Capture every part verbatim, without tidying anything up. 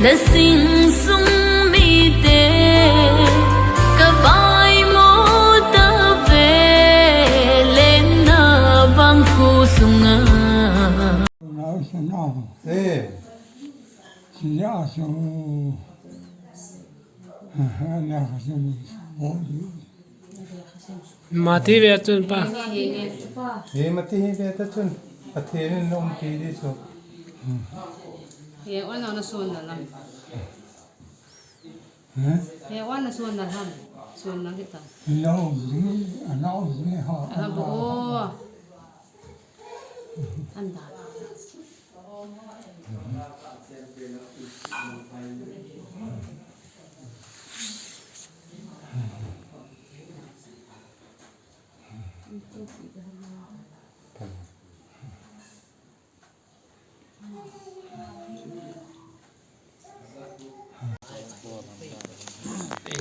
Lasing sung mite, ka vaimo ta ve, lenna bang khu sunga. Eh. Mati ve chun pa. He mati hi ve ta chun. Pathen in nom pi di chu. He on on sun na lam. He on on sun na lam. Sun na kita. Lo ni, ana ni ha. Alam to. Anda.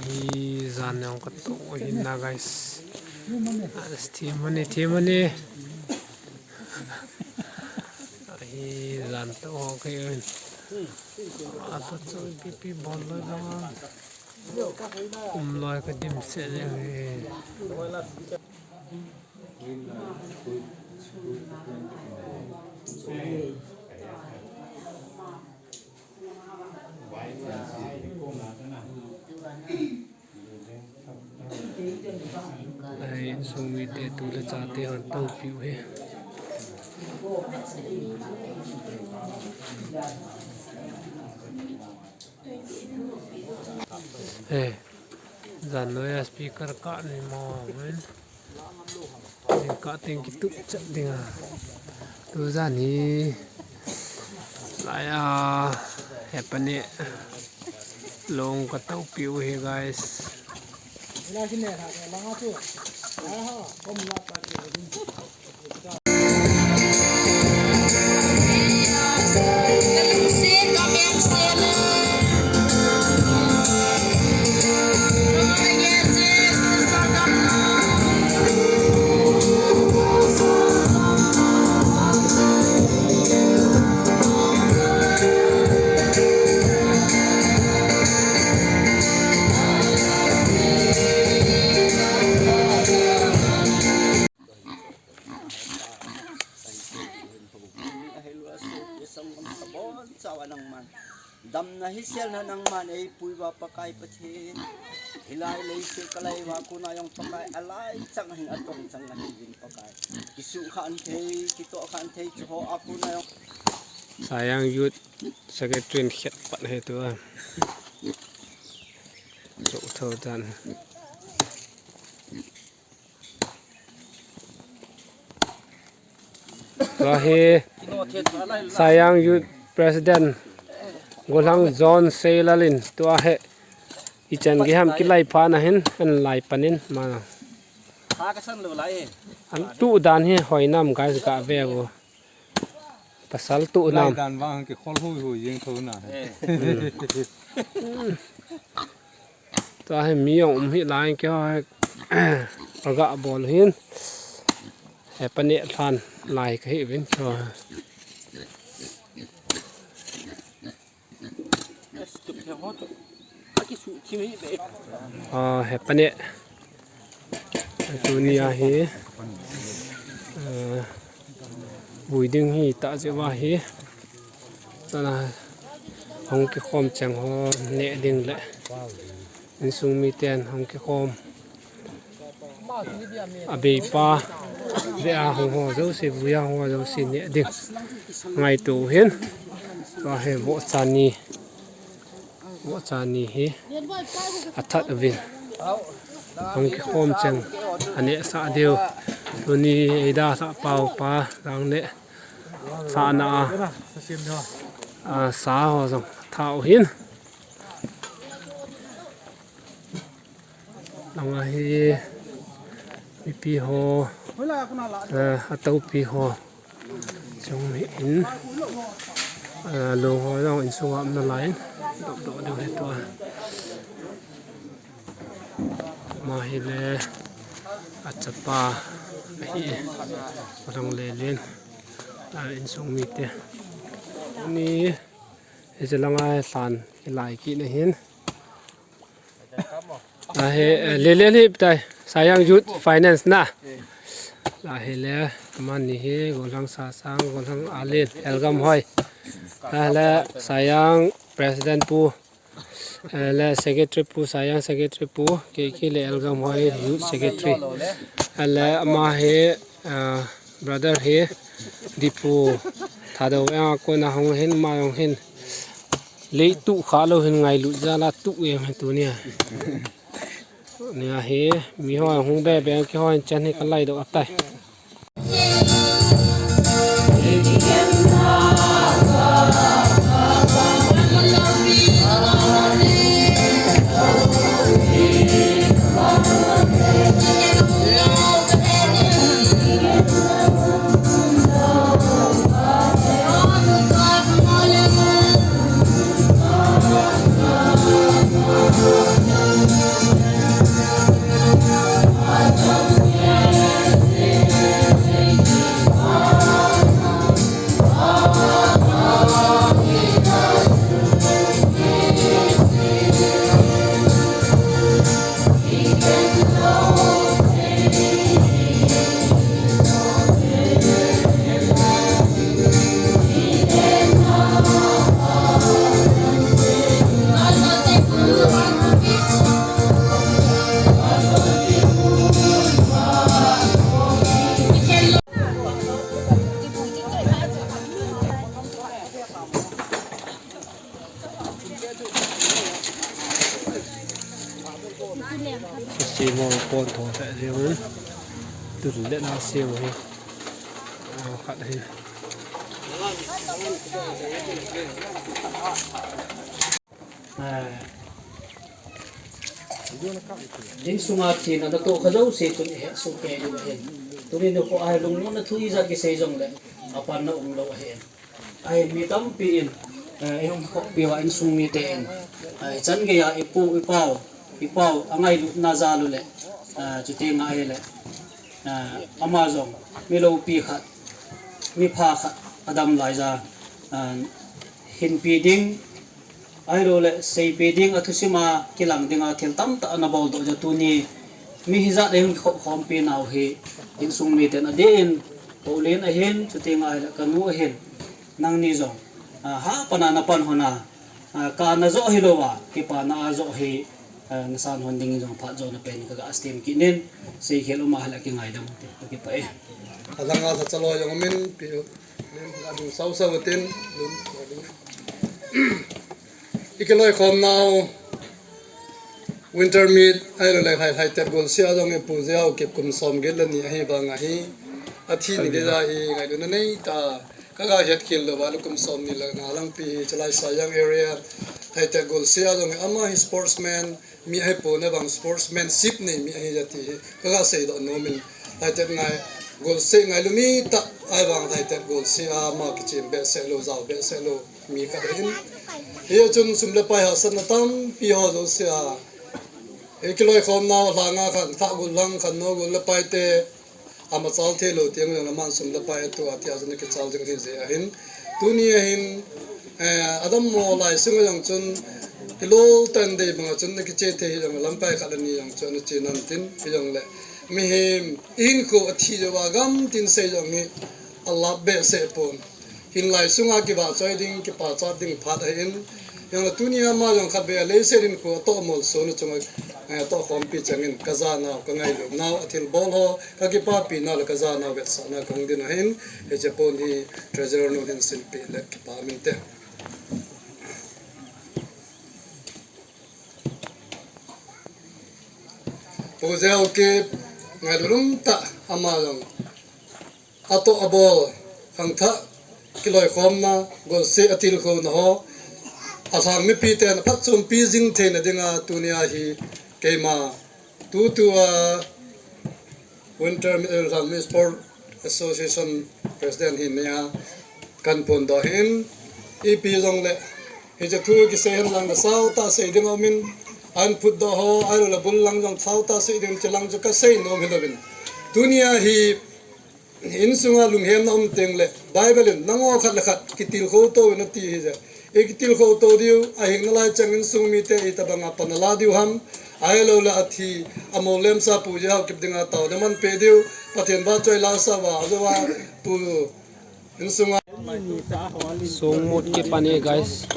Hi jan jong ka toh hin na, guys. Thi mani, thi mani. Hi jan toh ho ka hin. Atu chu ipi ipi bol loi lang. Um loi ka dim se le. Ai, insung mite tu le chate hon topiu hi. Eh, jan noi a speaker kah ni mo wen. Ding kah teng kitup chat ding a. Tu jan hi. Lai a, hapani. Long ka topiu hi, guys. Damna hi selna nangman eipui uva Pakai Pathen. Hilai leiset kalai uva kona jong Pakai alai chang ahin atong chang ahin Pakai. Kisu khan thei, kitoh khan thei, chuho a kona jong. Sayang Youth Secretary in khet pat he tua. Chok tho tan. Tua hi Sayang Youth President Gollhang John Seilalin tua hi ichan gei ham kilai pha na hin an lai panin ma. An tu dan hi hoi nam guys ga ve vo. Pasal tu nam. Lai dan vang kikhol hui hui jing tho na. Tua hi mi jong um hi lai keiho hi aga bol hin. Hapani lhan lai kahi uvin tua. Ah, hapani. Tunia hi, ah, vui ding hi ta jeh uva hi. Tana hung kikhom cheng ho neh ding le insung miten hung kikhom. Abeipa, ve a hung ho jouse, vui a hung ho jouse neh ding. Ngaito u hin. Tua hi vohcha ni. Vohcha ni hi athat uvin. Hung kikhom cheng aneh sah diu. Tuni eida sah pau pa lang neh sahna a, a, sa ho jong tha u hin. Langa hi mipi ho, eh, atopi ho chung hi in, eh, lou ho jong insunga um nalai in dop dop diu hi tua. Ama hi le achapa ahi, Gollhang Lelen, eh, insung mite. Ni Hiche langa hi lhan kilai kit na hin. Ahi, eh, le le le tai. Sayang Youth Finance na. Ahi le, amani hi, Golhang Sasang, Golhang Alin, Elgam Hoi. Ahi le, Sayang President pu, eh, le Secretary pu, Sayang Secretary pu, Keki le Elgam Hoi, Youth Secretary. Ahi le, ama hi, eh, brother hi, Dipu, Thadou, eh, kona hung hin, ma hung hin. Lei tuh kha lou hin ngailut jal a tuh em hi tunia. Nia hi, mi ho hung be be kihou in chan hi kalai doh atai. Simo pon tho ta jeng. Tun le na simo hi. Ah, khat hi. Ah. Insunga thina natoh kha jouse chun ihet soh kei diu ahin. Tuni nikho a hi lungmonna thu ijat kisei jongle apanna umlou ahin. Ahin mi tampi in, eh, ihung khoppi uva insung mite in, eh, ichan geiya ipu, ipau, ipau angailutna jal u le, eh, chuti ngai le, eh, ama jong mi loupi khat, mi pha khat adam lai ja, eh, hinpi ding, ahilou le seipi ding, athusim a kilang dinga thil tamtah ana bol doh ja tuni mi hijat a ihung khop khompi nau hi insung miten adeh in Paulin ahin, chuti ngai le kanu ahin, nangni jong, ah, hapan a napan hon a, ah, kana joh hilou a, kipana a joh hi, ah, nasan hon ding jong phat jo na pen kaga stem kit in, seikhel um a hile kingaidam te, kakipah e. Alanga sa chalo jong min pi Lim, adung sau sau tin, lim, lim. Ikiloi khom nau, winter meet, ahilou le Lhai, Lhaitet golseh a jong ipu Jehao Kip kum som get le ni ahi vang ahi. Athi ni geija hi ngailutna nei ta, kaga het khel lou va, lu kum som ni le nga lang pi hi, Chalai Sayang area, Lhaitet golseh a jong ama hi sportsman, mi ahipon, ahivang sportsmanship nei mi ahi jeh a ti hi kaga seidoh nom in, Lhaitet ngai, golseh ngailu mi tah, ahivang Lhaitet golseh a ama kichem behseh lou, jao behseh lou mi khat ahin. Hijeh chun sum le pai hahsatna tampi ho jouse a, ikiloi khom nau lhanga khan, thah gul lang khan, no gul le pai te, amachal thei lou tiang jong aman sum le pai atoh a tia chun akichal jing ahi jeh ahin. Tuni ahin, eh, adammo lai sunga jong chun, ilol tah in dei banga chun akiche thei hi jong lamkai khat le ni jong chu ana che nan tin, hijongle mihem ihinkho athi jouva gam tin sei jong hi alap behseh pon. Hinlai sunga kivahchoi ding, kipachat ding phat ahin. Hijongle tunia ama jong khatvei a leiset hinkho atoh molso na chunga, eh, atoh khompi changin kajanau, kangailut nau, athilbol ho, kakipapi nau le kajanau vetsahna kahung din ahin. Hiche pon hi treasurer nu hin silpeh le kipa min te. Pu Jehao Kip, ngailut um tah ama jong. Atoh abol, khangthah, kiloikhomna, golseh atilkhouna ho, alhang mipiten aphatchompi jing theina dinga tunia hi keima tutua Winter Mi-, eh, Lhangmi Sport Association President hi nia kahin phondoh ahin, ipi jongle hiche thu kisei henlang nasao tah sei ding aumin, ahin phutdoh ho, ahilou le bul lang jong sao tah sei ding, chulang chu kasei nom hilouvin. Tunia hi insunga lunghemna um tengle, Bible in, nangho khat le khat kitilkhou touvin ati ahijeh. Ikitilkhou to diu, ahing nalai chang insung mite itobanga pan ala diu ham, ahilouleh athi, amolem sa Pu J. Haokip dinga taona manpeh diu, Pathen vahchoi lasa uva, ajouva, Pu insunga. Song mot ke pan e, guys.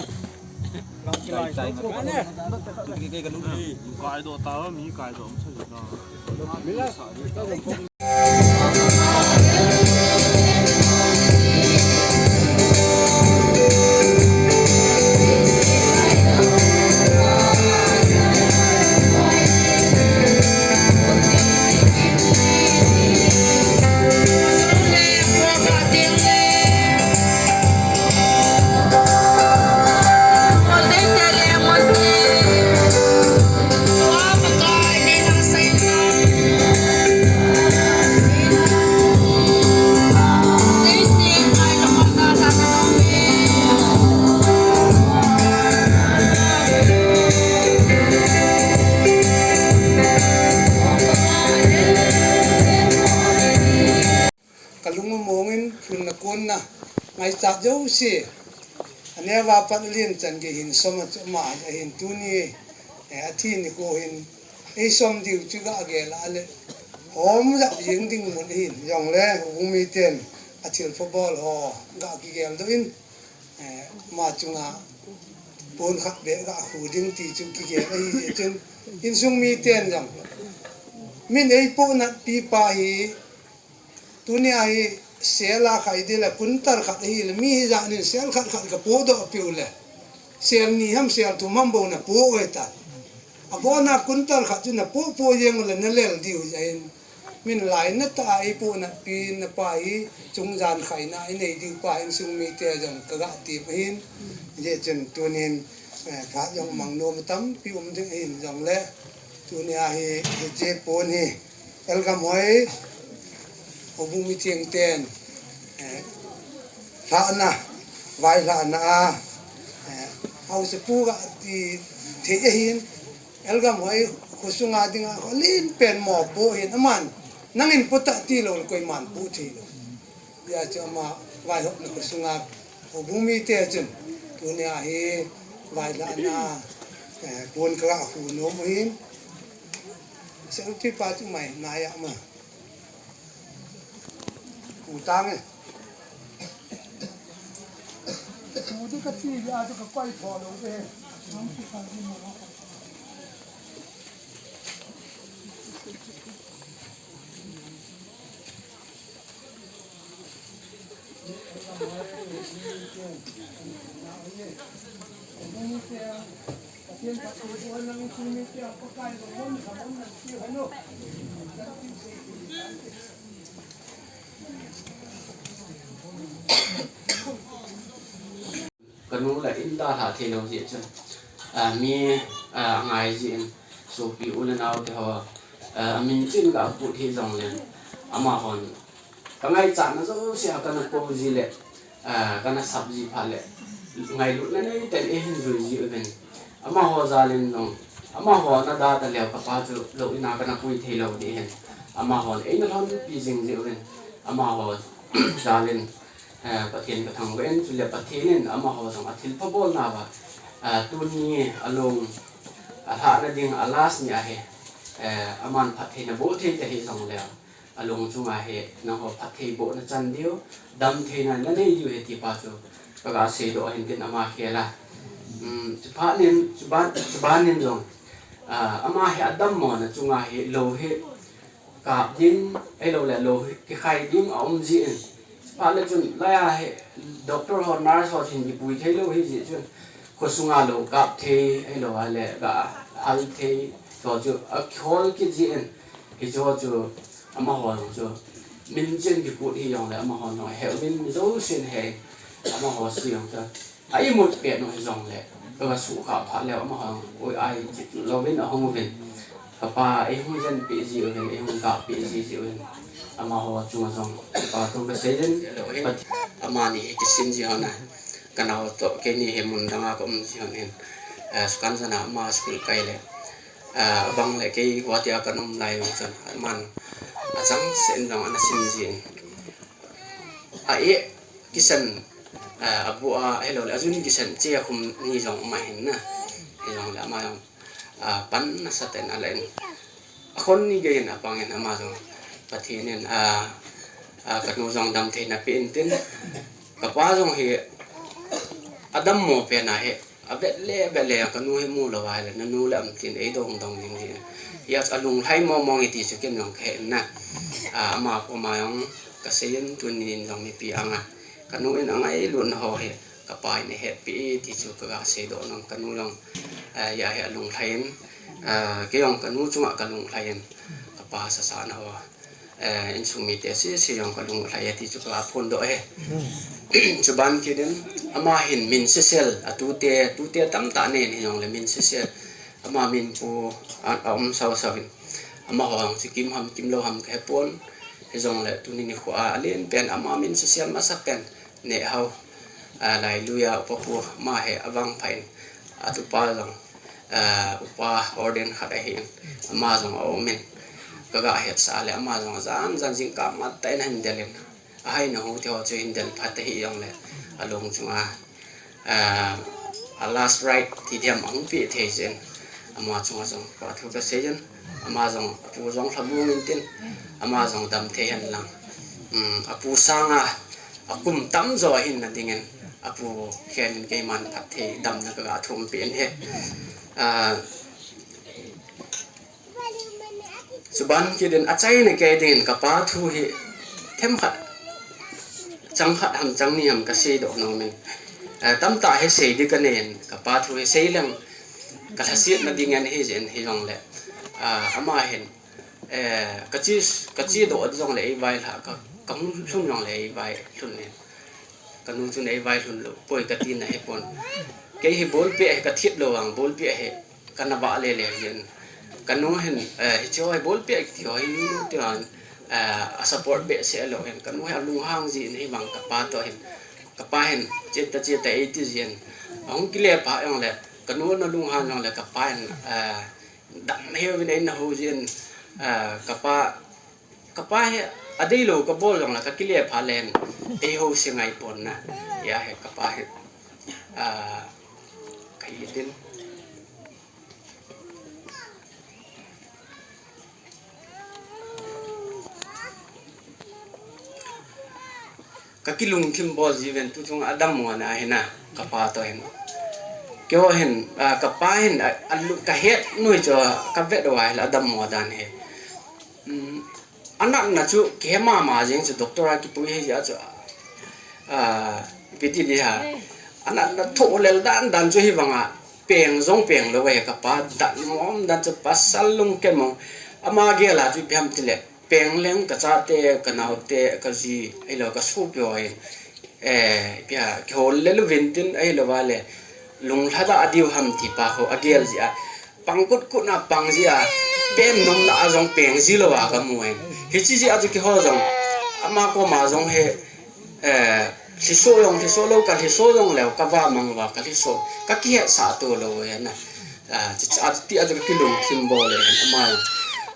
Kalung umongin, lungna konna, ngaichat jouse. Aneo a pat alen chan gei hin som a chu ama ahin tuni, eh, athi nikho hin, eisom diu chu ga gel a le, hom jap jeng ding mun ahin, jongle, houbung miten, athilpha bol ho, ga kigel doh in, eh, ama chunga, pon khat beh ga khu ding ti chu kigel ahi, chun, insung miten jong. Min eipoh natpi pa hi, Tunia hi sel a khai ding le kuntal khat ahile, mi hijat nin sel khat khat kapoh doh piu le. Sel ni ham sel thum ham bou napoh u ahitan. Abona kuntal khat chu napoh poh jeng u le nalel diu ahin. Min lainat a eipoh natpi na pa hi chungjan khaina inei diu pa insung mite jong kaga tep ahin. Hijeh chun tunin, eh, phat jong mang nom tampi um ding ahin jongle. Tunia hi, hiche pon hi. Elgam hoi, houbung mi chengten, eh, lhahna, vai lhahna a, eh, haosapu ga ti thei ahin, Elgam hoi, khosunga dinga, kho len pen mopoh ahin, aman, nangin potah tilou le koiman poh thei lou. Hijeh chun ama vaihopna khosunga, houbung mite chun, tunia hi, vai lhahna, eh, pon kaga khu nom ahin, Secretary pa chu mai, nai a ma. Pu Tang e. Pu di ka ti ya chu ka koi tho lou de. Kanu la in dalha thei lou jeh chun, ah, mi, ah, ngai jeh in, sopi u le nao te ho, ah, min chin ga put hi jong le, amahon, ka ngaichatna jouse a kana po ji le, ah, kana sap ji phat le, ngailutna nei ten eihin jui ji uvin. Amaho jal in jong, amaho na da ta leu ka pa chu lou in a kana pui thei lou ding ahin. Amahon eina lhonpi jing ji uvin. Amaho jal in, eh, Pathen ka thangvah in, chule Pathen in amaho jong athilpha bolna uva, eh, tuni along, alhahna ding a last ni ahi, eh, aman phattheina boh thei ta hi jong leu, along chunga hi nangho phatthei bohna chan diu, damtheina nanei diu ahi ti pa chu kaga seidoh ahin tin ama khel a. Um, chuphat in, chuban, chuban in jong, ah, ama hi adammona chunga hi lou hi kap ding, ahilouleh lou hi kikhai ding aum jin. Chuphat le chun, laiya hi doctor ho, nurse ho hin kipui thei lou hi jeh chun, khosunga lou kap thei, ahilou le ga hal thei, chuchu akihol kit jin. Hichu chu amaho jong chu min chin kikut hi jong le amaho jong he min jousen he amaho si jong chu a imut pet u hi jong le ka sukha phat leu amaho oi ai chih louvin ahung uvin. Ka pa eihung jenpi ji uvin, eihung kappi ji ji uvin. Amaho chunga jong ka pa thu ka sei in, amani hi kisin ji hon a. Ka nao toh keini hi mun danga ka um ji hon in. Eh, sukan jana ama school kai le. Ah, abang le kei Guwahati a ka um lai jong chun, aman, achang sen jong ana sin jin. A e, kisan, Ah, abu a, hello le, ajun kisan che khum ni jong ma hin na. Hello le, ama jong, ah, pan na sa ten a le in. A khon ni ge in a pang in ama jong. Pathen in, ah, ah, kanu jong dam thei na pe in tin. Kapa jong hi, adam mo pe na he. A vet le, vet le, kanu hi mu lo a le, nanu le am tin, ei dong dong ding ding. Yes, a lunglhai mo mo ngi ti chu ken jong ka he na. Ah, ama ko ma jong, ka sei in tun in jong mi pi anga. Kanu in a ngailut na ho hi, kapa in a hetpi e ti chu ka ga seidoh nom, kanu jong, ah, ya hi a lunglhai in, ah, kei jong kanu chunga ka lunglhai in, kapa sasa na ho, ah, insung mite sese jong ka lunglhai e ti chu ka ga phondoh e. Chuban kit in, ama hin min sesel, a tute, tute tamtah nei in hi jong le min sesel, ama min pu, a, a um sau sau in, ama ho jong chu kim ham, kim lo ham ka he pon, hi jong le tuni nikho a, a len pen, ama min sesel masa pen, Nehhao, ah, Lailuia upa pu, ama hi avangpha in, atupa jong, ah, upa ordain khat ahi in, ama jong a um in, ka ga hetsah le, ama jong jan jan jingkah matah in ahin del in, ahai na hu te ho chu hin del phat ahi jong le, alung chunga, ah, a last ride ti diam ahung pe thei jin, ama chunga jong ka thu ka sei jin, ama jong, apu jong lhamong in tin, ama jong dam thei hen lang. Um, apu sanga, a kum tam jo ahin na dingin, apu khen in keiman phatthei damna ka ga thum pen he. Ah, chuban kit in achaina kei dingin kapa thu hi themkhat, chang khat ham chang ni ham ka seidoh nom in. Ah, tamtah hi sei di ka nei in, kapa thu hi sei leng ka lhasetna dingin hi jin hi jong le. Ah, ama hin Eh, ka chi, ka chi doh jong le ei vai lha, ka, ka hung lhun jong le ei vai lhun in. Kanu chun ei vai lhun lou poi ka tina hi pon. Kei hi bolpi a hi ka thiet lou vang, bolpi a hi ka na vah le le jin. Kanu hin, eh, hiche ho hi bolpi a ti ho hi nu ti han, eh, a support behseh lou hin. Kanu hi a lunghang jin hi vang kapa toh hin. Kapa hin, cheta cheta ei ti jin. Ahung kile pha jong le, kanu na lunghang jong le kapa hin, eh, Dam heo vin eina ho jin, ah, kapa, kapa hi, adei lou kabol jong la, ka kile pha len, ei ho se ngai pon na, ya he kapa hi, ah, ka hi tin. Ka kilungthim bol ji ven tu chung a dam mo na hi na, kapa toh hin. Keiho hin, ah, kapa hin, ah, a lu-, ka het noi chu, ka vet uva hi la dam mo dan hi. Um, anatna chu, kihe mama jing chu, doctor a kipui hi jia chu, ah, ipi ti di ha. Anatna tho lel dan dan chu hi vang a, peng jong peng lou ve kapa dan mom dan chu pasal lung ke mong. Ama gel a chu ipi ham ti le. Peng leng ka chate, ka naote, ka ji, ahilou ka sopi ho hin, eh, pia, kihol le lou vin tin, ahilou va le, lunglha da a diu ham ti pa ho, a gel ji a. Pang kut kut na pang ji a, peng nom na a jong peng ji lou a ka mu hin. Hichi ji a chu kihol jong, ama koma jong he, Eh, lhiso jong, lhiso lou ka lhiso jong leu, ka va mang uva, ka lhiso, ka kihetsah to lou e na. Ah, chi, a, ti a, ka kilungthim bol e, ama jong.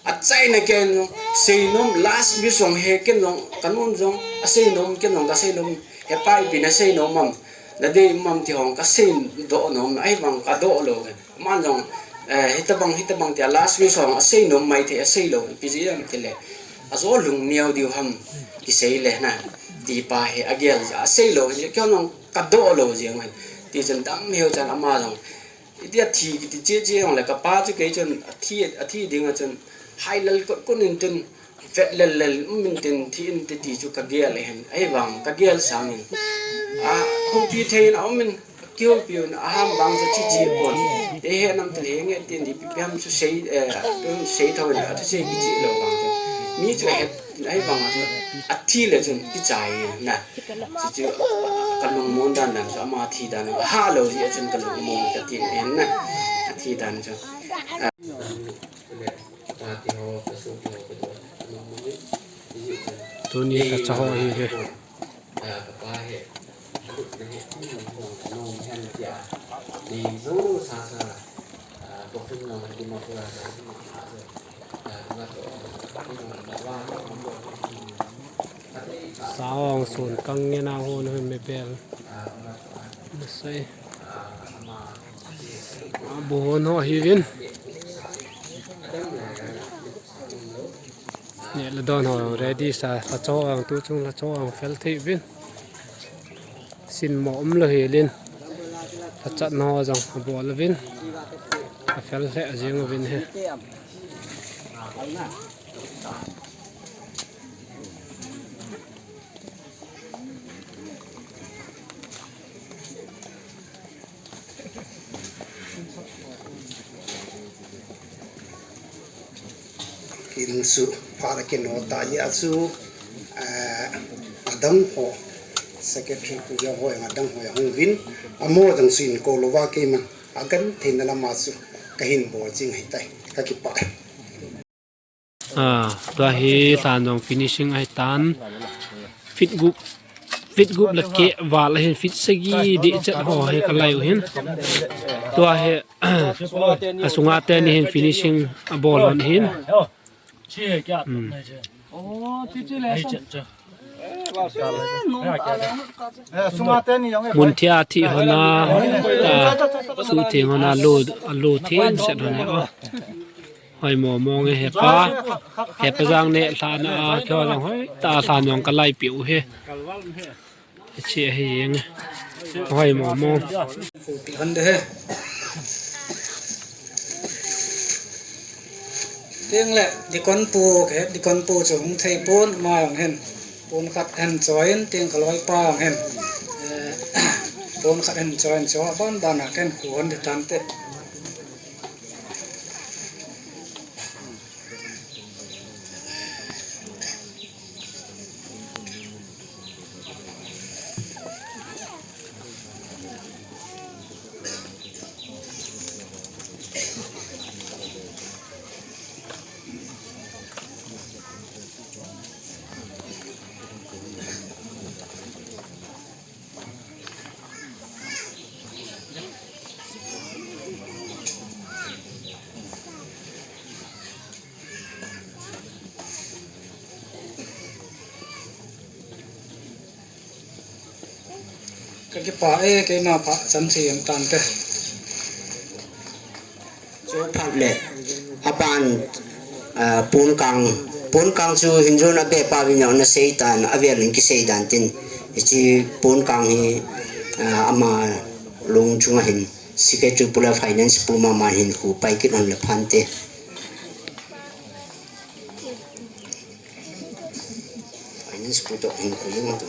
Achaina ken, seinom, last wish jong he ken jong, ka nun jong, aseinom, ken jong, ka seinom, he pa ipi na seinom am, na dei um am ti hong, ka seidoh nom, ahivang, ka doh lou e. Aman jong, eh, hitabang, hitabang tia last wish jong asei nom mai thei, asei lou, ipi jeh ham tile. Ajo lung neo diu ham, kisei le na, ti pa hi, agel jeh, asei lou, hi keiho jong kadoh lou jeng hen. Ti chun dam heo chan ama jong. Iti athi, kiti che che jong le, kapa chu kei chun athi, athi ding a chun, hai lal kot kot in tin, Vet lel lel um in tin thi in ti ti chu ka gel e hen. Ahivang ka gel sang in. A, houpi thei in a um in, kihoupi un a ham vang chu chi chi pon. Ei he nam tel he nge tin di pi piam chu sei, eh, pi sei tho in a thu sei kichi lou vang chu. Mi chu a het in ahivang a chu a thi le chun kichai in na. Chu chu ka lungmon dan dan chu ama thi dan a ha lou jeh a chun ka lungmon ka ti in na. A thi dan chu. Tuni ka cha ho hi he. Saong sun kang nge na hon hon me bel. Nasai. Abu hon ho hi vin. Neh le don ho ready sa, la cho ang tu chung la cho ang fel thei vin. Sin mo um lo hi lin. La chat no jong abu lo vin. A fel le a jing vin he. Kin su para kin ho ta ya su, eh, adang ho, secretary pu ya ho, adang ho ya hung vin, amo dang su in ko lo va ke man, akan thei na lama su, ka hin bol jing hai tai, ka kipa. Ah, tua hi hlan jong finishing ahi tan. Fit gup, fit gup le keh val ahin fit sagi deh chet ho hi ka lai u hin. Tua hi, a sunga teni hin finishing a bol hon hin. Hmm. Mun thia thi hona, ta, su thi hona, lo, lo thi set hona. Hoi mo mo nge hepa, hepa jang ne hlan a, kho jang hoi, ta hlan jong ka lai piu he. Chi he yeng. Hoi mo mo. Hande he. Ting le, dikon pu ke, dikon pu chu hung thei pon, ma jong hen. Pon khat hen choi in, ting ka loi pa jong hen. Eh, pon khat hen choi in, choi ban ban a ken ku hon de tan te. Ka kipa e, keima pha chan thei ang tan te. Chu phat le, aban, ah, pon kang, pon kang chu hin jong a be pa vin jong na sei tan, a vel in kisei dan tin. Hichi pon kang hi, ah, ama lung chunga hin, secretary pu le finance pu mama hin khu pai kit hon le phan te. Finance pu toh hin khu jong tu.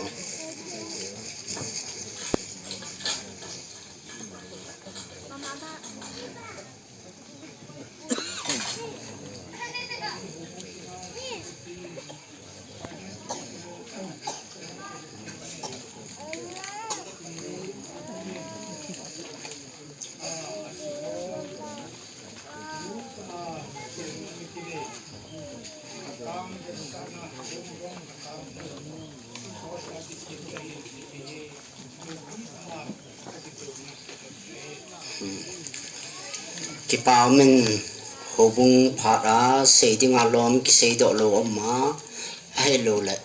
Kipa um in, houbung phat a sei dinga lom kisei doh lou um a, ahilou le,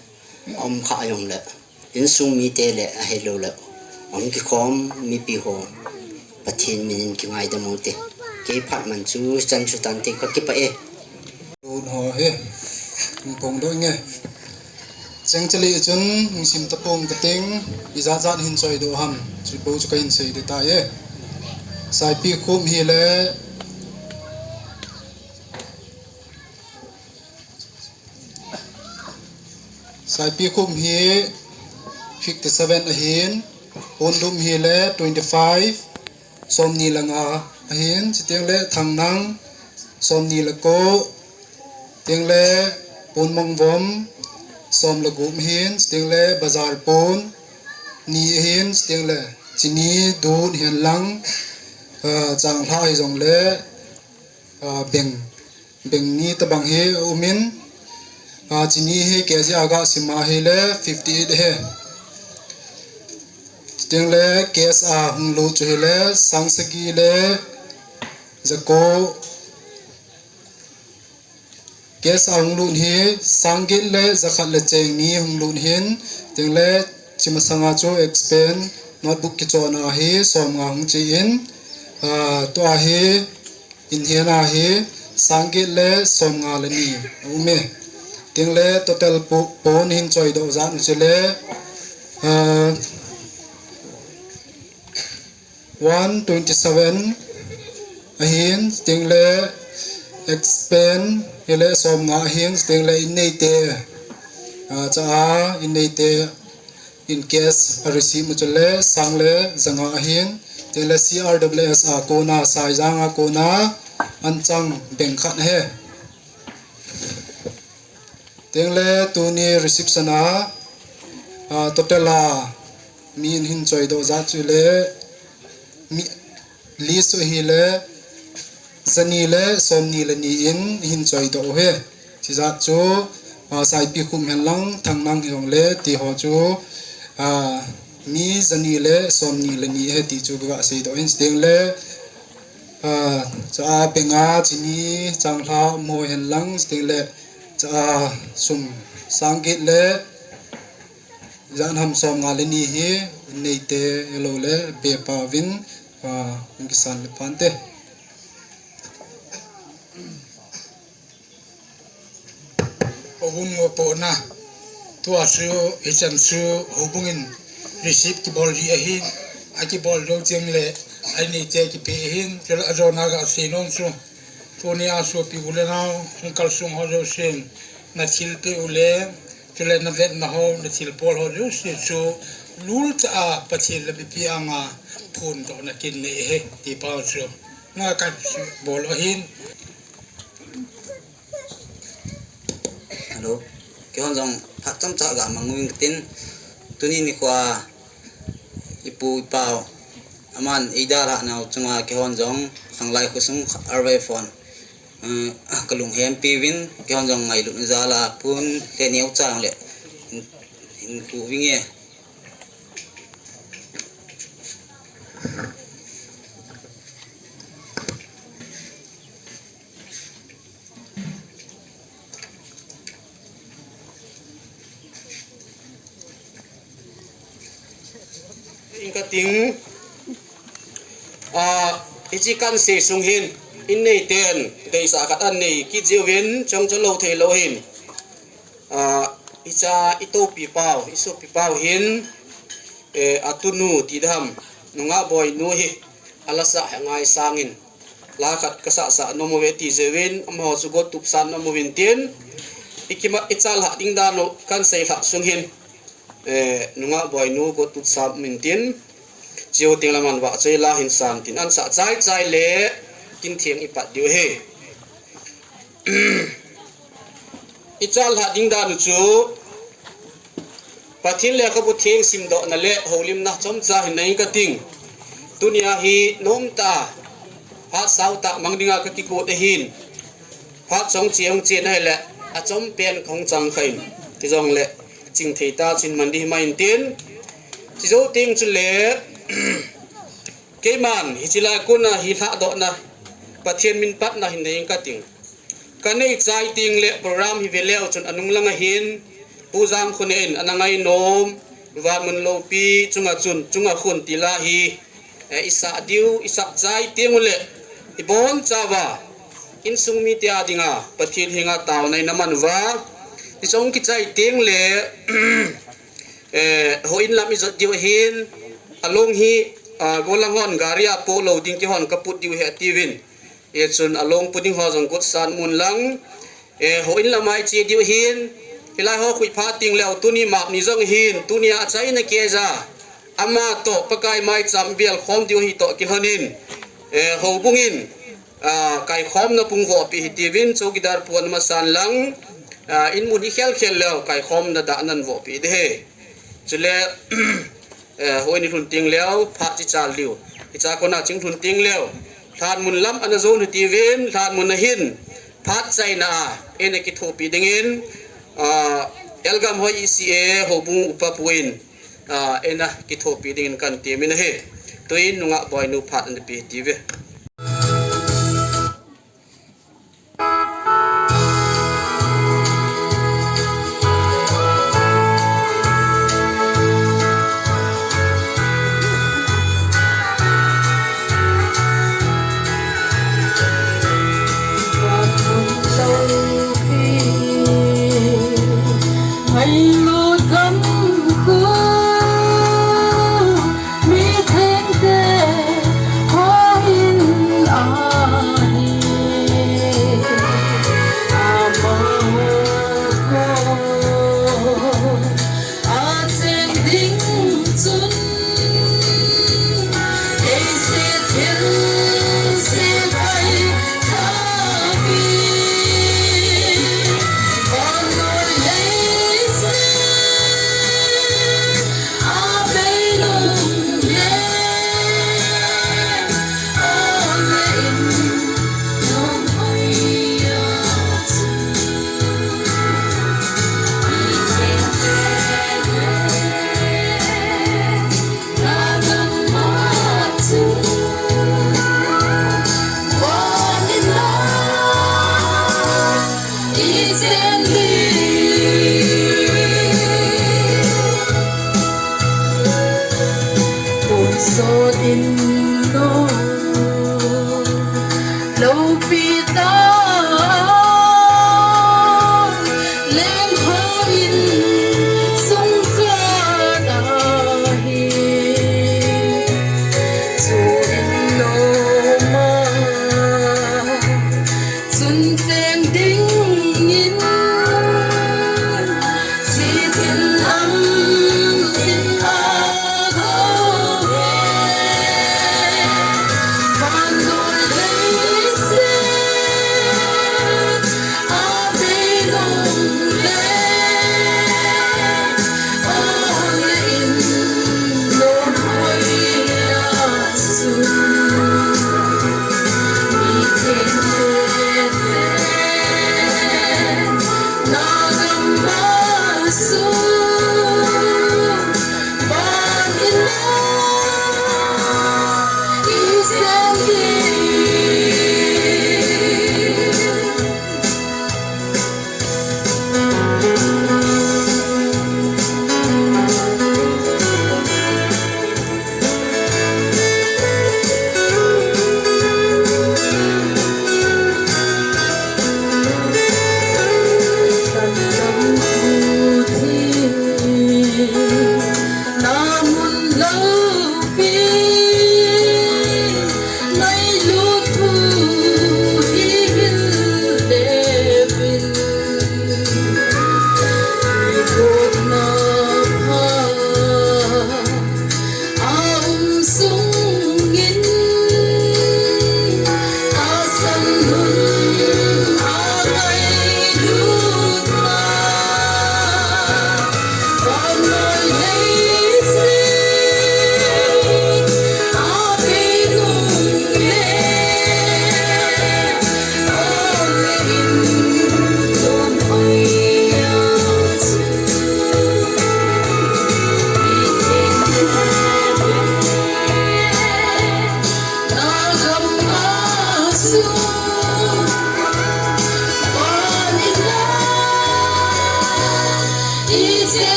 um kha jong le, insung mite le, ahilou le, um kikhom mipi ho, Pathen min in kingaidam u te. Kei phat man chu chan chu tan te, ka kipa e. Tun ho hi, hung phong doh nge. Cheng chali chun, hung sim tapong kating, ijat jat hin choi doh ham, chu po chu ka hin sei ding tai e. Saipi khum hi le, Saipi khum hi fifty seven ahin, pondum hi le twenty five, somni le nga ahin, chuteng le thangnang, somni le ko, teng le ponmong vom, som le gup ahin, chuteng le bazar pon, ni ahin, chuteng le chini dun hihen lang, ah, changlha hi jong le, ah, beng, beng ni tabang hi um in, ah, chini hi K G a ga sim a hi le fifty eight ahi. Chuteng le cash a hung lut chu hi le sang sagi le jako. Cash a hung lut hi, sang get le jakhat le cheng ni hung lut hin, chuteng le chi masanga chu expend notebook kichona hi, som nga hung chi in, ah, tua hi, in hian a hi, sang get le som nga le ni, a um e. Chuteng le total po, pon hin choi doh jat u chu le, ah, one twenty-seven ahin, chuteng le expend hi le som nga ahin, chuteng le in neite, ah, cha a in neite in cash a receive mu chu le sang le ja nga ahin, chuteng le C R W S a kona, Saijang a kona, an chang beng khat he. Chuteng le tuni reception a, ah, total a mi in hin choi doh jat chu le mi list chu hi le jani le som ni le ni in hin choi doh u he. Chi jat chu, ah, Saipi khum hen lang Thangnang hi jong le ti ho chu, ah, mi jani le som ni le ni he ti chu ka sei doh hin, chuteng le, ah, cha a penga chini changlha mo hen lang, chuteng le cha a sum sang get le jan ham som nga le ni hi neite elo le bepa vin, ah, kisan le pante. Houbung mo po na. Tua chu, hichan chu, houbung in receive kibol ri ahin, a kibol do cheng le, ai neite kipe ahin, chule a jona ka sei nom chu. Tuni a chu pi u le nau, hung kal sung ho jo sing, na thil pe u le, chule na vet na ho, na thil pol ho jo si chu, lul cha a Pathen le mipi anga phun doh na kin nei he, ti pau chu. Nga kan si bol ahin. Hello. Keihon jong phat chomcha ga mang u ing tin, tuni nikho a ipu ipau aman eidalhah nau chunga keihon jong khanglai khosung arvai phone, eh, ka lunghempi uvin, keihon jong ngailutna jal a pun le neo chang le in, in khu vinge. Ing ka ting, ah, hichi kan sei sung hin, in neiten, deisah khat an nei kit jiuvin, chong cho lo thei lo hin. Ah, icha i topi pau, i sopi pau hin, eh, a tunu ti dam, nungah boi nu hi, a lasa he ngai sangin. La khat ka sah sah nom uve ti jiuvin, amaho chu got tup san nom uvin tin, i kima, i chalhah ding dan u kan seilhah sung hin, eh, nungah boi nu got tup san um in tin, chiu ting lam an vah choi la hin san tin, an sah chai chai le, kin theng i pat diu he. I chalhah ding dan u chu, Pathen lekhabu theng simdohna le houlimna chomcha hin nei ka ting. Tunia hi nomtah, phat sautah mang dinga ka kigot ahin. Phat chong che hung che na hile, a chom pen ka hung chang kha in. Ti jong le, ching thei ta chin man di hi mai in tin. Chi jou teng chu le, keiman, hichi lai kona hi lhahdohna, Pathen min patna hin nei ka ting. Ka nei chai teng le program hi ve leu chun a nung langa hin, Pu Jangkhonei in ana ngai nom, Vanmun Lopi chunga chun, chunga khun ti la hi, eh, i sah diu, i sah chai teng u le, i bon chauva, insung mite a dinga, Pathen henga taona i na man uva, i chong kichai teng le, eh, houin lam i jot diu ahin, a long hi, ah, golang hon gari a po lo ding keihon ka put diu ahi atiuvin. Hichun a long pu ding ho jong got san mun lang. Eh, houin lam a i che diu ahin. Hilai ho khui phat teng leu tuni map ni jong ahin. Tunia a chaina keija. Ama toh Pakai maicham vel khom diu ahi toh kilhonin. Eh, houbung in, ah, kaikhomna pung vohpi hitiuvin chowkidar pu ana masan lang. Ah, in mun hi khel khel leu kaikhomna dah nan vohpi ding ahi. Chule, eh, houin i lhun teng leu, phat chi chal diu. Hicha kona ching lhun teng leu. Lhanmun lam ana jon hitiuvin, lhanmun a hin, phat chaina a, eina kithopi dingin, ah, Elgam hoi E C A, houbung upa pu in, ah, eina kithopi dingin kan temin ahi. Tuin nungah boinu phat ana pe hitiuve. Peter, lengkhoin sungkhat ahi, chuin loma chun cheng dingin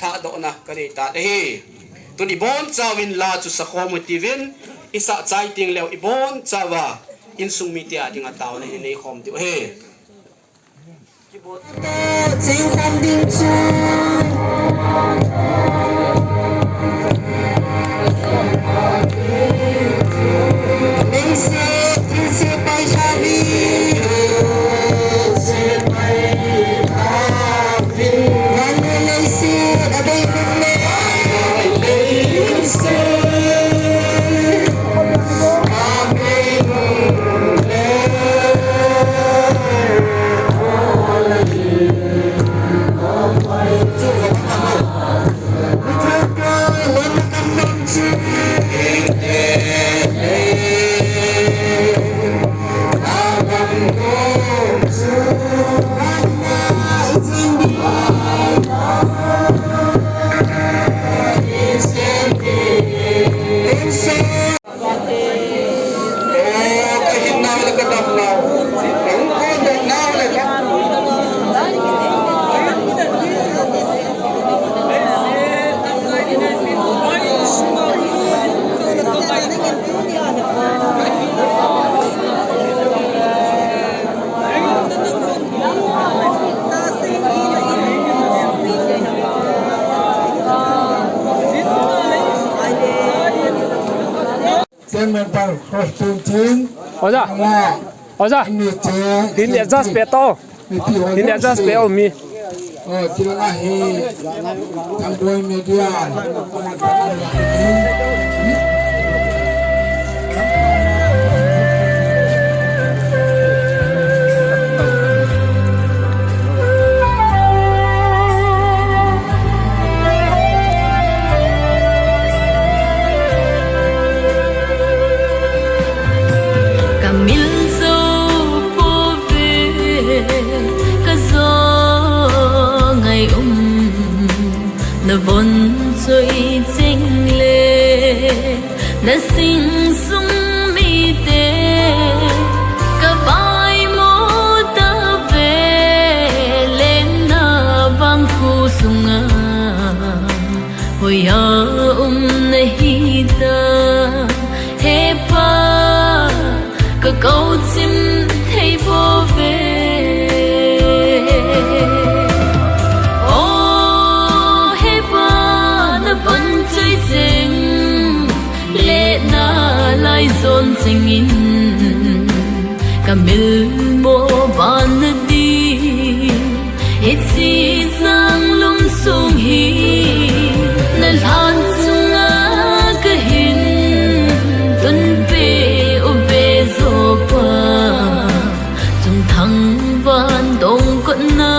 Lhahdohna kanei tan ahi. Tun ibonchauvin la chu sakhom u hitin, isah chai teng leh ibonchauva insung mite a dinga taona inei khom diu ahi. Chingkhom ding chu Leiset thilse paisa mi. Vanle leiset adei nung le. Chairman pa Cross Tun Chin. Oja. Ama. Oja. Ini che. Tin adjust pe to. Mipi ho. Tin adjust pe o mi. Oh, tilanga hi. Tamboi media. Kamil jo pouve, kajo ngai um nabon. Soi cheng le na sing sung mite ka vai mo ta ve le na bang khu sunga hoiya um na hi ta he pa ka kau chim thei bou ve. O he pa na pan chai cheng le na lai zon cheng in ka mil mo ban na di Hiche sang lum sung hi na lhan chunga ka hin tun pe u ve zo pa chung thang van dong kot na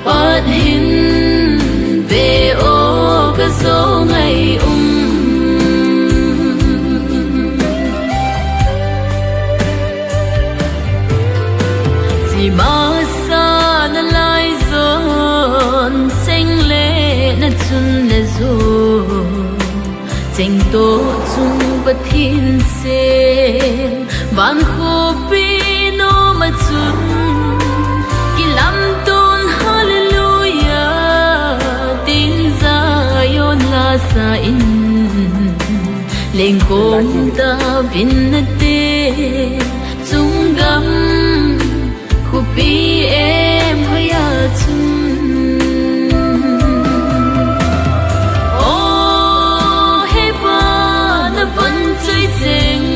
pat hin ve o ka zo ngai um. Chi masa na lai zon cheng le na chun le zo cheng to chung Pathen se van khopi no ma chun kilam ton hallelujah tin Zion la sa in Lengkong ta vin na te chung gam khupi em hoiya chun. O he pa na pan chai cheng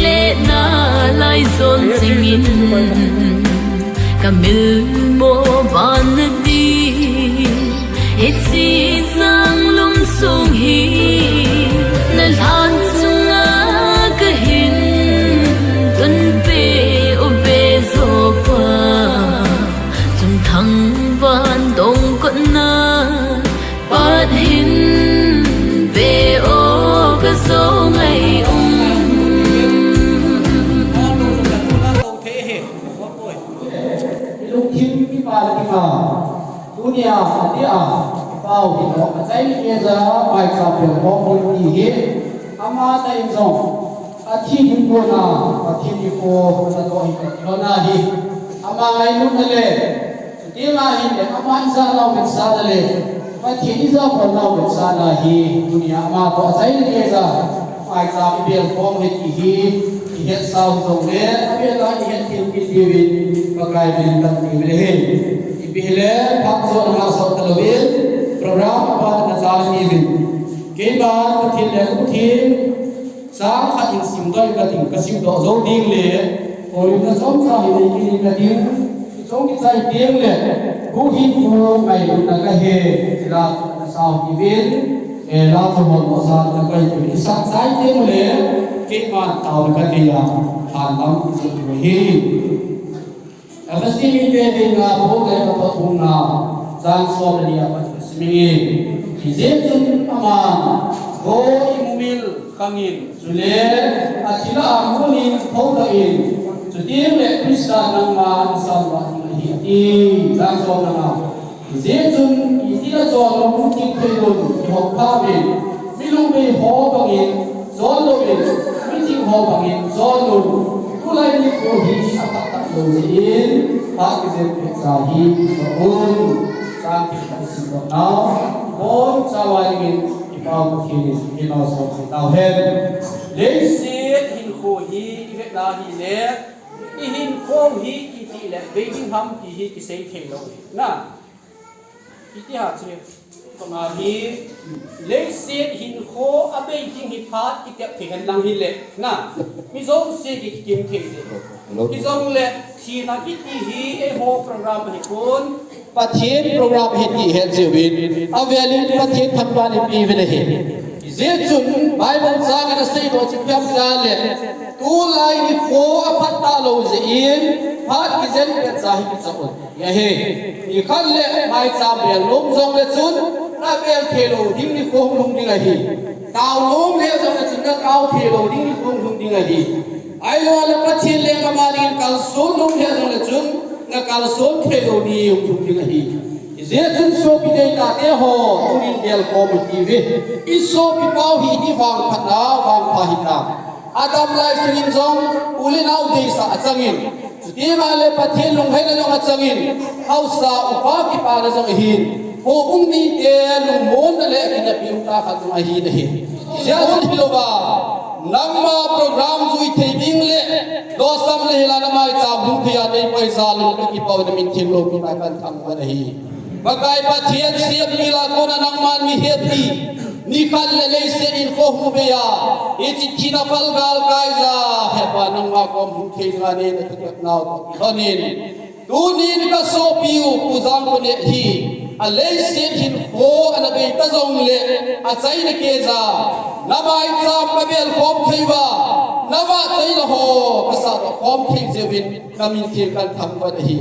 le na lai zon cheng in ka mil mo ban na di. Hiche sang lum sung hi na lhan chunga ka hin tun pe u ve zo pa chung thang van dong kot na pat hin ve o ka zo ngai um. Lungthim kipa le kipa. Tunia, adia, pau hi to, achai ni keiya, maicham bel hom hon ti hi, ama ta in jong, athi ding kona, Pathen nikho, na to hi to, kilona hi, ama ngailutna le, chuteng le, ama ijat nau vetsahna le, Pathen ijat nau vetsahna hi, tunia ama to, achai ni keiya, maicham i bel hom hi ti hi, i hetsah u jong le, abel a i het thei kit diuvin, Pakai min thangvah in. Ipi hile, phat jo na ngah sot talou in, program a pat na chang ni vin. Keiman Pathen lekhabu thim, chang khat in simdoh ka ting, ka simdoh jou ding le, koima chomcha hi nei kit in ka ting, chong kichai teng le, bu hi bu ngailutna ka he, la na sao ti vin, e la to hon mo sa na kai ti, sa chai teng le, keiman tao ka ti ya, han lam ki sa tu hi. Ephesi mite dinga Paul le Apollo bung nga, chang som le ni a pat ka sim inge. Hijeh chun aman, kho imumil khangin, chule, athi lah a konin, thoudoh in, chuteng le Christa nangma nasan uva ding ahi, ati, chang som le nga. Hijeh chun, itih a chonlou, lungthim thei lou, kihou pha uvin, mi lungmei ho bangin, chon louvin, mi thim ho bangin, chon louvin, tulai nikho hi aphat talou jeh in, phat kijen pet cha hi, kichon un, chang thum ka simdoh nau, bon chauva dingin, i Pau Pathen in, i malsom cheh tau hen. Leiset hinkho hi, i vet na hile, i hinkho hi, i ti le, bei ding ham ti hi, kisei thei lou hi, na. Iti ha chu, kama hi, leiset hinkho a bei ding hi phat kitep thei hen lang hile, na, mi jouse kikim thei ding. Hijongle, thina kiti hi eiho program hi pon. Pathen program hi ti het jiuvin, avelin Pathen thangvah in pe uvin ahi. Hijeh chun, Bible chang in asei doh chu ipi ham tile, tulai nikho aphat talou jeh in, phat kijen pet cha hi kichon un. Ahi, nikhat le maicham bel lom jongle chun, na bel thei lou ding nikho hung lhung ding ahi. Tao lom le jongle chun, na tao thei lou ding nikho hung lhung ding ahi. Ahilou le Pathen lenggam a dingin kalson lom le jongle chun, na kalson thei lou ni hung lhung ding ahi. Hijeh chun sopi deitah te ho, tunin gelkhom u hiuve. I sopi pau hi, hi vangphatna vangpha hitam. Adam lai sungin jong u le nao deisah achangin, chuteng le Pathen lungheina jong achangin, haosa upa kipana jong ahin, houbung mite lungmonna le kinepna khat jong ahin ahi. Hijeh chun hilouva, nangma program jui thei ding le, losam le hila na maicham hung thei a nei poi jal in kakipah in, na min theng loupi tah kahin thangvah ahi. Pakai Pathen, semtil a kona nangman mi hepi, nikhat le leiset in kho hung bei a, hiche thina pal galkai ja, Hepa nangma kom hung thei dinga nei na thutep nau toh kilhonin, tunin ka sopiu Pu Jangkhonei hi, a leiset hinkho ana bei ta jongle, achaina keija, na maicham ka belkhom thei uva, na vahchoina ho ka sahdoh khom thei jeh uvin, na min theng kahin thangvah ahi.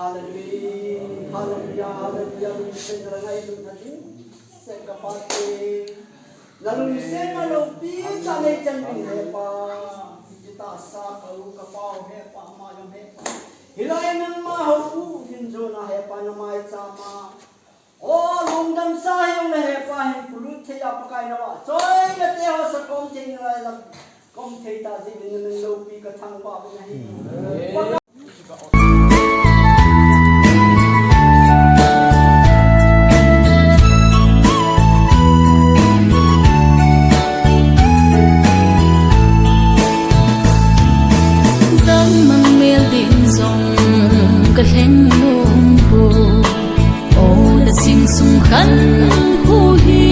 Hallelujah, hallelujah, hallelujah, lungset na ngai lungset na ding. Seka Pathen, na lungset na loupi tah nei chan ding Hepa. Hiche tahsa ka u ka pau Hepa, ama jong Hepa. Hilai nangma hou u hin jona Hepa na maicham a. O, lungdam sa hijongle Hepa hin polut thei a Pakai na vahchoina te ho sa kom thei nalai lam. Kom thei tah jeh uvin na min loupi ka thangvah uvin ahi. Jangmang mel din jong ka lheng nom poi. O, na sing sung khan khu hi.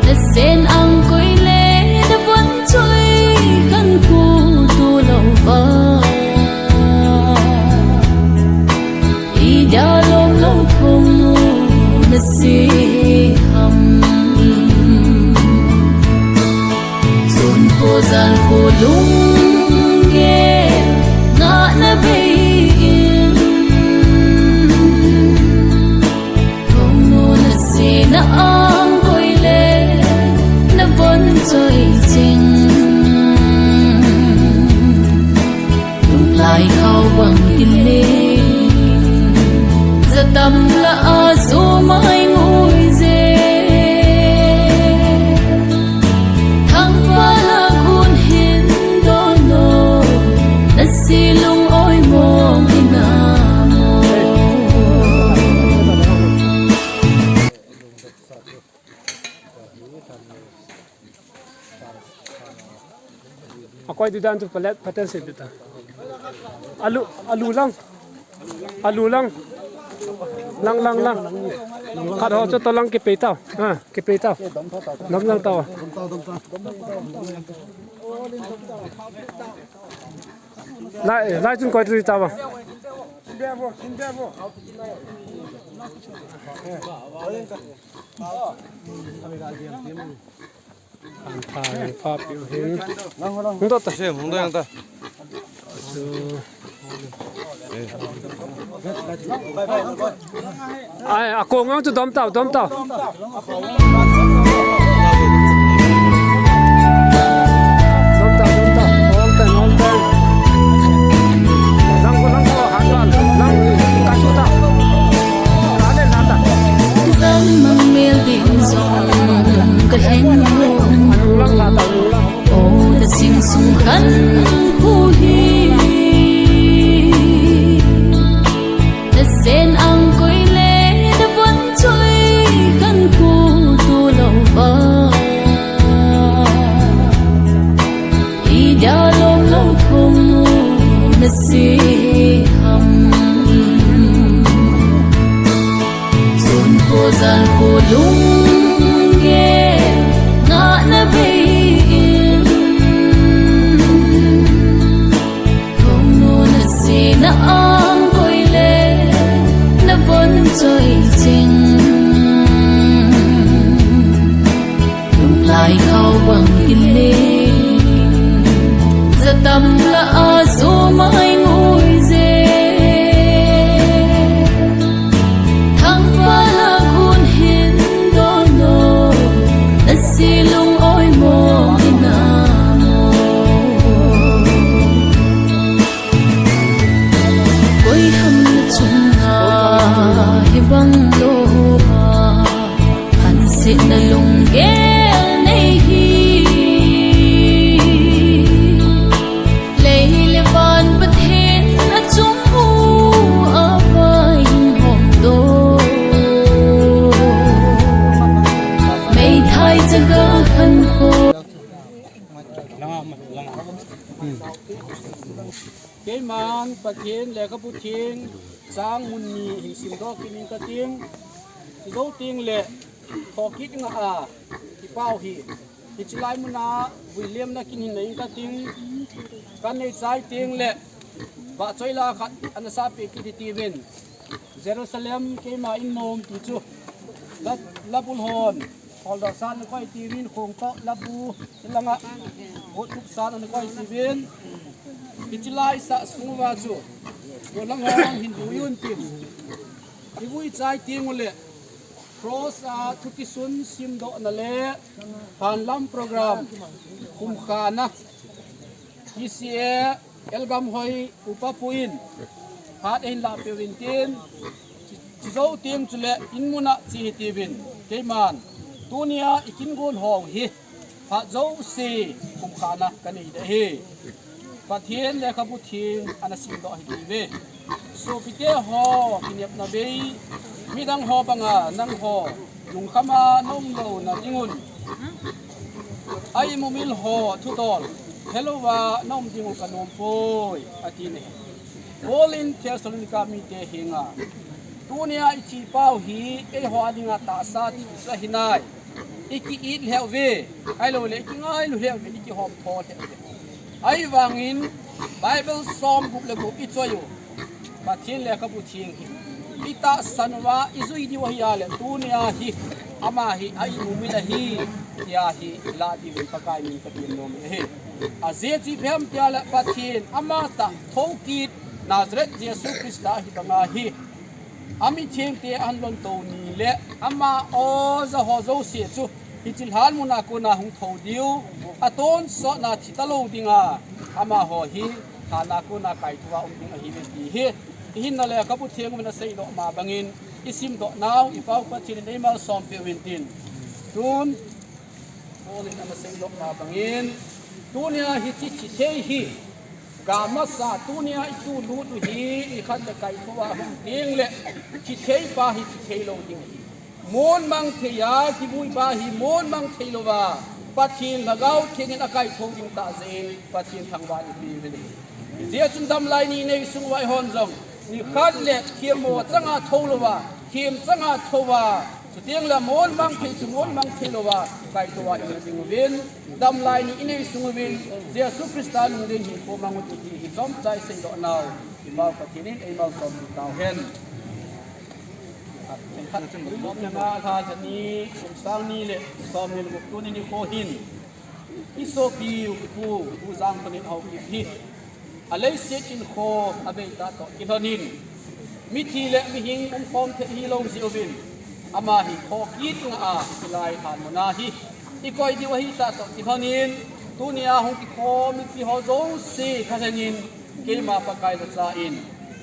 Na sen ang koi le na von choi khan khu tu lou va. Ida lom lom khom na si ham. Sun ko jan ko lung ge na na bei in. Kong no na se na ang koi le na von choi ching. Lunglai khao bang kile. Jatam la a so mai ngui je. Thangvah la kun hin dono. Na si lung oi mong ina mo. Akoi di dan tu palet paten se bita. Alu, alu lang. Alu lang. Lang, lang, lang. Khat ho cho to lang kipei tao. Ha, kipei tao. Dam lang tao. Lai, lai chun koi tu ta ba. An pha, an pha piu hin. Hung dot ta. Hung dot ta. Ai, a kong ang chu dom tau, dom tau. Dom tau, dom tau. All time, all time. Lang ko, lang ko, han lang, lang, ka chu ta. Ka le na ta. Zan mang mel din zong ka hen mo. Lang la ta, lang. O ta sing sung khan hu hi. Na sen ang koi le na von choi khan hu tu lo ba. I dia lom lo thum na si ham. Sun ko zan ko lung ge na na bei in. Thong nu na si na ang koi le na von choi ching. Lunglai khau bang kile zatam la a zo mai ngui ze. Thang pa la kun hin dono na si lung oi mo ina mo. Koi ham na chunga hi bang lo ha. Hansetna lunggel nei hi. Lei le van Pathen a chung u a vai hong do. Meithai chaga khan ko. Keiman Pathen lekhabu theng chang mun ni hin simdoh kit ning kating. Chujou teng le thokit nga a kipau hi. Hiche lai muna vuiliemna kin hin nei kating. Kan nei chai teng le vahchoi la khat ana sapeh kit hitiuvin. Jerusalem keima in nom ti chu. La, labul hon. Holdoh san ana koi tiuvin khong toh labu. Hilanga. Hot tuk san ana koi tiuvin. Hiche lai sah sung uva chu. Golang hon hin vui un tin. I vui chai teng ule. Cross a thu kisun simdohna le. Hanlam program. Khumkhana. P C A. Elgam hoi upa pu in, hat ahin lah peh uvin tin, chujou teng chule in muna che hitiuvin, keiman, tunia i kin gon hou hi, hat jouse, khumkhana kanei ding ahi. Pathen lekhabu theng ana simdoh hitiuve. Sopite ho, kinepna bei, midang ho banga, nangho, lungkhama na um louna dingun. A imumil ho thudol, helouva na um dingu kanom poi, ati ne. Paul in Thessalonica mite henga. Tunia i thi pau hi, eiho a dinga tahsa thisa hinai. I ki-it lheh uve, ahilouleh, i kingailu lheh uve, i kihom tho lheh uve. Ahivangin, Bible som gup le gup i choi u. Pathen lekhabu theng hi. I tahsan uva, i jui diu ahi a le, tunia hi, ama hi, a imumil ahi, tia hi, i lah diuvin Pakai min ka tin nom ahi. Ajeh chu ipi ham tia le, Pathen, ama tah, thokit, Nazareth Jesu Christa hi banga hi. A mithengte ahin lon to ni le, ama o ja ho jouse chu, hiche lhan muna kona hung thou diu, a tonsotna thi talou dinga, amaho hi, lhan a kona kaithouva um ding ahiuve ti hi, i hinna lekhabu theng uvin aseidoh ma bangin, i simdoh nau, i Pau Pathen in ei malsom peh uvin tin. Tun, Paul in ana seidoh ma bangin, tunia hiche thi thei hi, ga masa tunia i tu lut u hi, nikhat le kaithouva hung ding le, thi thei pa hi thi thei lou ding ahi. Mun mang thei a, kivui pa hi mun mang thei louva, Pathen Lhagao Theng in akaithou ding tah jeh in, Pathen thangvah in ipe uvin ahi. Hijeh chun damlai ni nei sung uva eihon jong, nikhat le themmo changa thou louva, them changa thouva, Chuteng le mon mang thei chu mon mang thei louva, kaitoh a i um ding uvin, damlai ni i nei sung uvin, Jesu Christa lungdei hinkho mang u ti hi chomcha i seidoh nau, i Pau Pathen in ei malsom tau hen. Khenkhat, Lhani, kum sang ni le som ni le gup tuni nikho hin, i sopi u Pu, Pu Jangkhoneit Haokip hi, a leiset hinkho a bei tah toh kilhon in, mithi le mihing umkhom thei hilou jeh uvin, ama hi khoh kit nga a, hilai lhan mun a hi i koi diu ahi tah toh kilhon in, tunia hung kikhom mipi ho jouse thalheng in, keima Pakai lhacha in,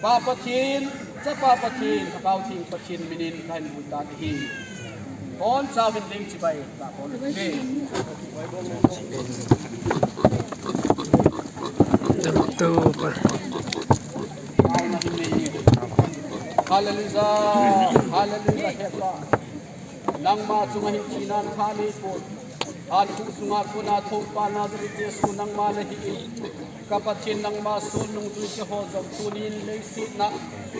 Pa Pathen, Chapa Pathen, Lhagao Theng Pathen minin kahin bui tan ahi. Kon chauvin ding chibai, ka kon le. Hallelujah, hallelujah, he Pa. Nangma chunga hin thina natha neipon. Ankhu sunga kona thoupa Nazareth Jesu nangma nahi in. Ka Pathen, nangma soh nungjui te ho jong tunin leiset a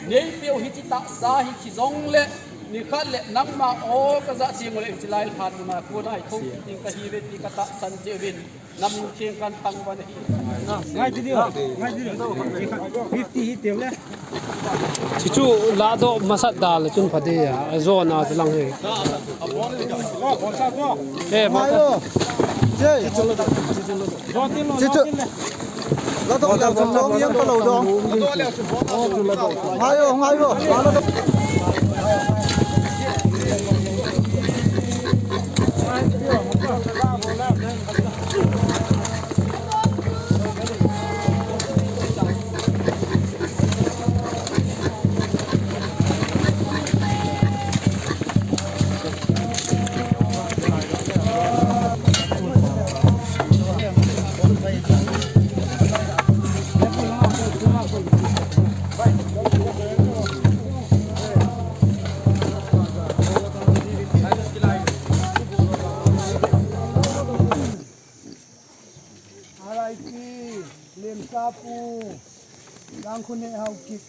neipeh u hiche tahsa hi hijongle, nikhat le nangma o kajah teng uleh hiche lai lhan mun a kona i thou kit ding kahiuve ti katahsan jeh uvin. Namin theng kahin thangvah nahi. Ngai ti diu, ngai ti diu. Fifty hi teu le. Chuchu ladoh masat da le chun pha ding a, a zona chu lang hi. Eh, ngai lo. Che. Chuchu. Ladoh le, ladoh le, ladoh le. Ngai lo, ngai lo. R I P Lemsa Pu Jangkhoneit Haokip,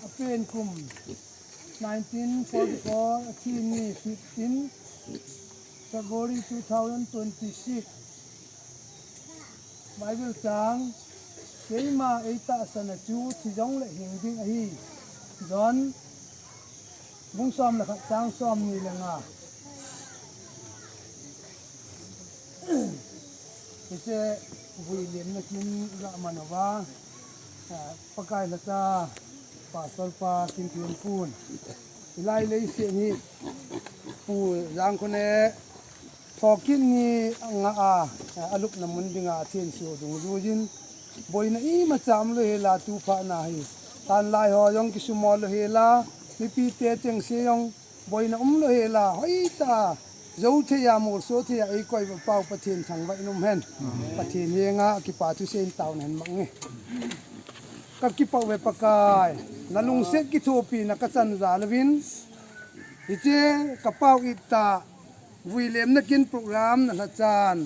apen kum nineteen forty-four, athi ni fifteen February two thousand twenty-six. Bible chang, keima eitahsan a chu thi jongle hing ding ahi. John bung som le khat chang som ni le nga. Hiche vui lemna kin ga man uva, ah, Pakai lhacha Pastor pa Kinthempu'n, hilai leiset hi Pu Jangkhoneit Haokip ni nga a, alupna mun dinga athenso dungjuiyin, boina imacha umlou hela tu phat na hi, tanlai ho jong kisumol lou hela, mipite chengse jong boina umlou hela, hoitah a jou thei a, molso thei a eikoi uva Pau Pathen thangvah in um hen. Pathen henga kipa thusei in taona hin mang e. Kakipah uve Pakai, nalungset kithopina kachan jal uvin, hiche kapao ittah vui lemna kin program nalhachan,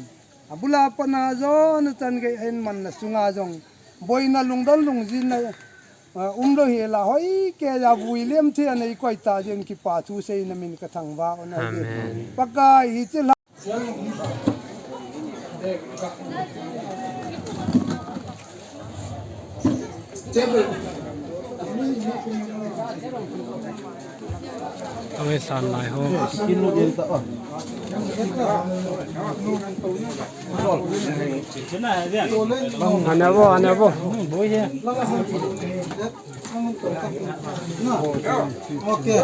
abula pat na jona chan gei ahin manna sunga jong boina lungdon lungjinna, ah, umlou hela, hoikeija vui lem thei a neikoi tah jeh in kipa thusei in namin kathangvah u ahi. Amen. Pakai, hiche lha Ang san lai ho. Anabo, anabo. Okay.